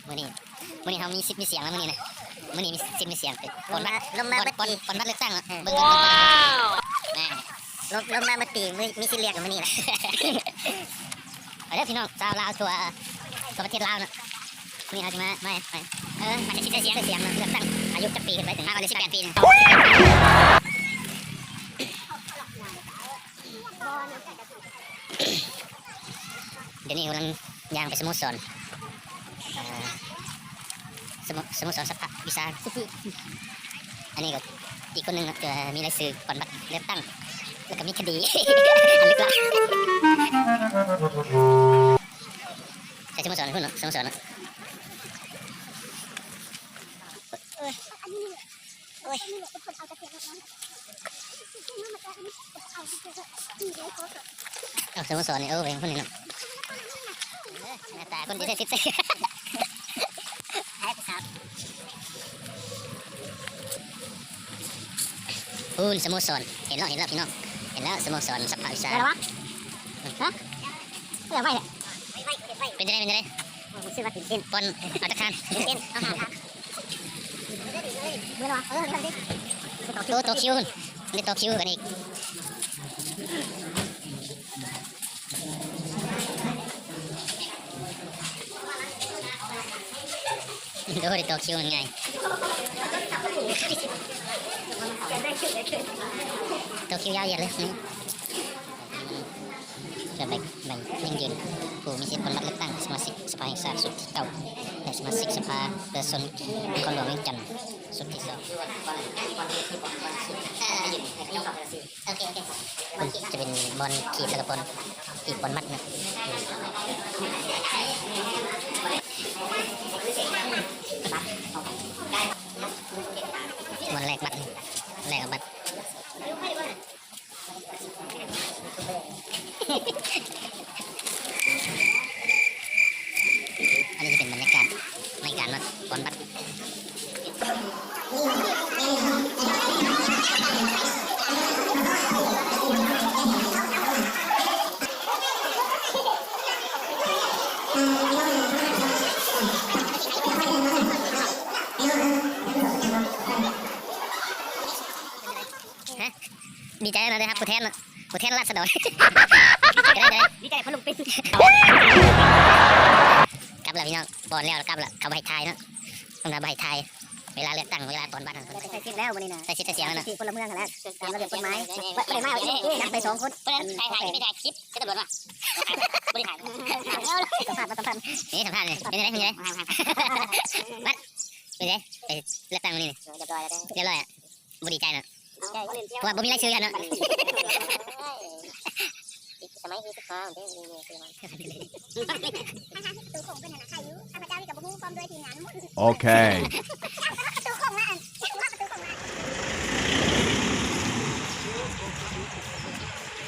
ມື້ນີ້ ມື້ນີ້ເຮົາມີສິດມີສຽງແລ້ວມື້ນີ້ນະ ມື້ນີ້ມີສິດມີສຽງ ເປັນ ລົງມາ ລົງມາເບິດປີ ປອນບັດເລືອກຕັ້ງເນາະ ເອີ ເບິ່ງ ເບິ່ງ ເບິ່ງ ເບິ່ງ ລົງ ລົງມາເບິດປີ ມີ ມີສິດເລືອກມື້ນີ້ນະ ເອົາເດີພີ່ນ້ອງຊາວລາວທົ່ວ ທົ່ວປະເທດລາວເນາະ ມື້ນີ້ເຮົາຊິມາ ມາ ມາ ເອີ ມາໃຊ້ສິດໃຊ້ສຽງ ໃຊ້ສຽງເນາະ ເລືອກຕັ້ງອາຍຸຈັກປີຂຶ້ນໄປ ເຖິງ ອາຍຸສິບແປດປີ ດຽວນີ້ກຳລັງຍ່າງໄປສະໂມສອນ ເອີ ສະໂມ ສະໂມສອນສະພາວິຊາ ສຸດທີ່ ອັນນີ້ກໍອີກຄົນໜຶ່ງເນາະ ທີ່ວ່າມີລາຍຊື່ປອນບັດເລືອກຕັ້ງ ແລ້ວກໍມີຄະດີອັນລຶກລັບ ໃສ່ສະໂມສອນພຸ້ນເນາະ ສະໂມສອນເນາະ. ໂອ້ຍ ໂອ້ຍ ເອົາ ສະໂມສອນນີ້ ເອີ ເປັນຄົນນີ້ເນາະ ເອີ ໜ້າຕາຄົນທີ່ໃຊ້ສິດໃຊ້ ພຸ້ນ ສະໂມສອນ ເຫັນແລ້ວ ເຫັນແລ້ວພີ່ນ້ອງ ເຫັນແລ້ວ ສະໂມສອນສະພາວິຊາ ຮະ ເອົາໄວ້ແຫຼະ ເປັນຈັ່ງໃດ ເປັນຈັ່ງໃດ ໂອ້ຍ ຊື່ວ່າຕື່ນເຕັ້ນ ປ່ອນອັດຕະຄານ ຕື່ນເຕັ້ນ ເອົາຫາ ໂຕ ໂຕຄິວພຸ້ນ ໄດ້ຕໍ່ຄິວກັນອີກ ໂອ້ ໄດ້ຕໍ່ຄິວງ່າຍ ຕໍ່ຄິວຍາວຢຽດເລີຍນີ້. ເພື່ອໃບ ໃບຢັ້ງຢືນຜູ້ມີສິດປອນບັດເລືອກຕັ້ງສະມາຊິກສະພາແຫ່ງຊາດຊຸດທີເກົ້າ ແລະ ສະມາຊິກສະພາປະຊາຊົນນະຄອນຫຼວງວຽງຈັນຊຸດທີສອງ. ໂອເຄ ໂອເຄ ໂອເຄ ຈະເປັນບ່ອນຂີດ ແລ້ວກໍບ່ອນ ຂີດບ່ອນມັດນະ ບ່ອນແລກບັດ ແລກເອົາບັດ. ອັນນີ້ຈະເປັນບັນຍາກາດໃນການມາປ່ອນບັດ ຮະ? ດີໃຈນະ ໄດ້ຮັບຜູ້ແທນເນາະ ຜູ້ແທນລາຊະດອນ ດີໃຈ ດີໃຈ ດີໃຈ ພະລຸງເປັນ ກັບແລ້ວພີ່ນ້ອງ ປ່ອນແລ້ວກັບແລ້ວ ເຂົາບໍ່ໃຫ້ຖ່າຍເນາະ ຕ້ອງຖ້າບໍ່ໃຫ້ຖ່າຍ ເວລາເລືອກຕັ້ງ ເວລາປ່ອນບັດນັ້ນ ໃຊ້ສິດແລ້ວມື້ນີ້ນະ ໃຊ້ສິດໃຊ້ສຽງແລ້ວນະ ສິດພົນລະເມືອງຫັ້ນແຫຼະ ຕາມລະບຽບກົດໝາຍ ບໍ່ໄດ້ມາເອົາເອງ ໄປສອງຄົນ ບໍ່ໄດ້ຖ່າຍ ໄປສອງຄົນ ບໍ່ໄດ້ຖ່າຍ ສຳພາດ ສຳພາດ ເປັນຈັ່ງໃດ ເປັນຈັ່ງໃດ ບັດ ເປັນໃດ ໄປເລືອກຕັ້ງມື້ນີ້ ຮຽບຮ້ອຍແລ້ວ ຮຽບຮ້ອຍ ບໍ່ດີໃຈເນາະ ເພາະວ່າບໍ່ມີລາຍຊື່ຫັ້ນເນາະ ໂອເຄ.